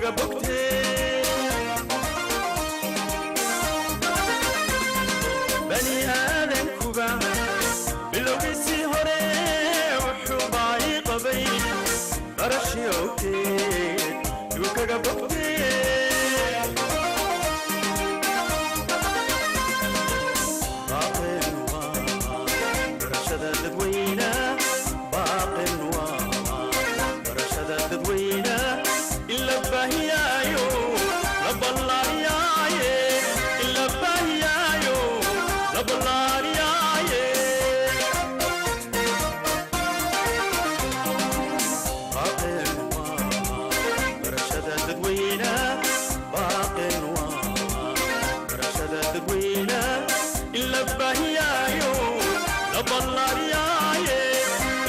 kaga bogtee. Bani aadankuba bilowgiisii hore wuxuu baayi qabay barashii owteed yuu kaga bogtee. Baaqeen waa barashada dadweyna, baaqeen waa barashada dadweyna in la baahiyaayo la ballaariyaaye, in la baahiyaayo la ballaariyaaye. Baaqeen waa barashada dadweyna, baaqeen waa barashada dadweyna in la baahiyaayo la ballaariyaaye,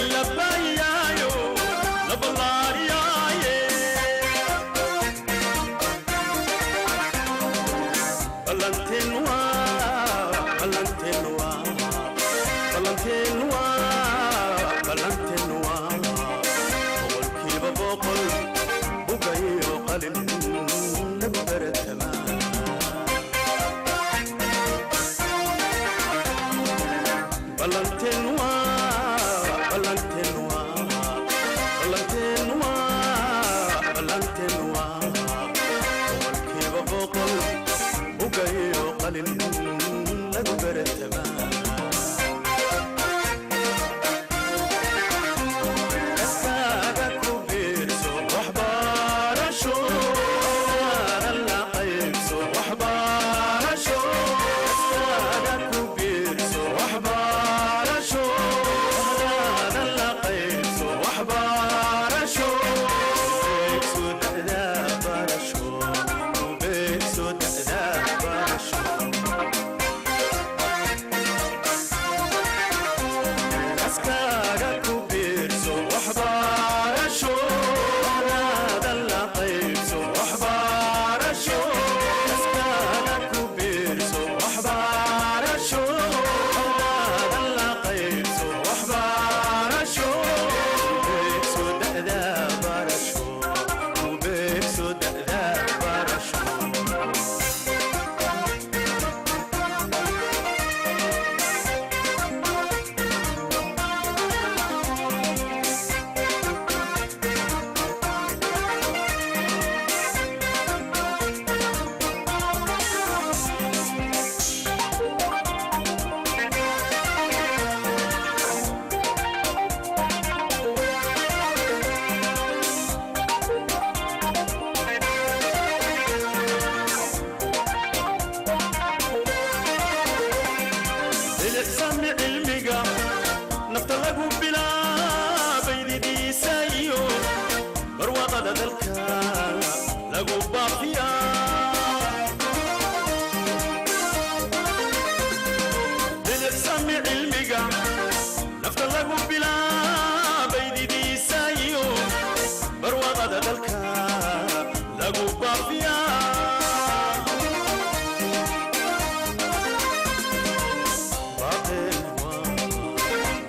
in la baahiyaayo la ballaariyaaye. Ballanteen waa, ballanteen waa, ballanteen waa, ballanteen waa 100% bugayo qalin lagu baratamaa. Ballanteen waa, ballanteen waa, ballanteen waa, ballanteen waa 100% bugayo qalin lagu baratamaa. Kaskaaga ku biirso waxbarasho, la qaybso waxbarasho. Kaskaaga ku biirso waxbarasho, la qaybso waxbarasho. Beegso da'da barasho, beegso da'da barasho. Kaskaaga ku biirso waxbarasho, la qaybso waxbarasho. Kaskaaga ku biirso waxbarasho, la qaybso waxbarasho. Beegso da'da barasho, beegso da'da barasho. Bilicsami cilmiga nafta lagu bilaabay didiisa iyo barwaaqada dalka lagu baafiyaa. Bilicsami cilmiga nafta lagu bilaabay didiisa iyo barwaaqada dalka lagu baafiyaa. Baaqeen waa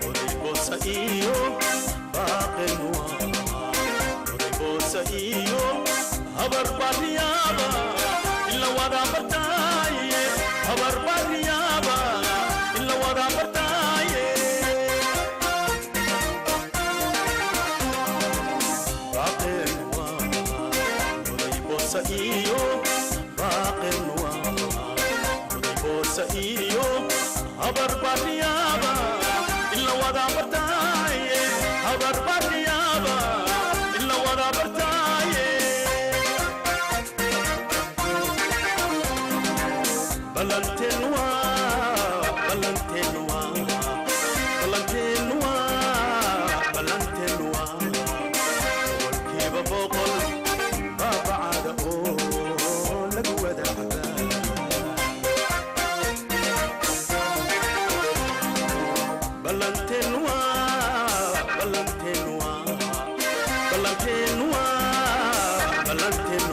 oday boosa iyo, baaqeen waa oday boosa iyo habar baariyaaba in la wada bartaaye, habar baariyaaba in la wada bartaaye. Baaqeen waa oday boosa iyo, baaqeen waa oday boosa iyo habar baariyaaba in la wada bartaaye, habar baariyaaba in la wada bartaaye. Ballanteen waa, ballanteen waa, ballanteen waa, ballanteen waa 100% baabacada oo lagu wada cabaa. Ballanteen waa, ballanteen waa, ballanteen waa, ballanteen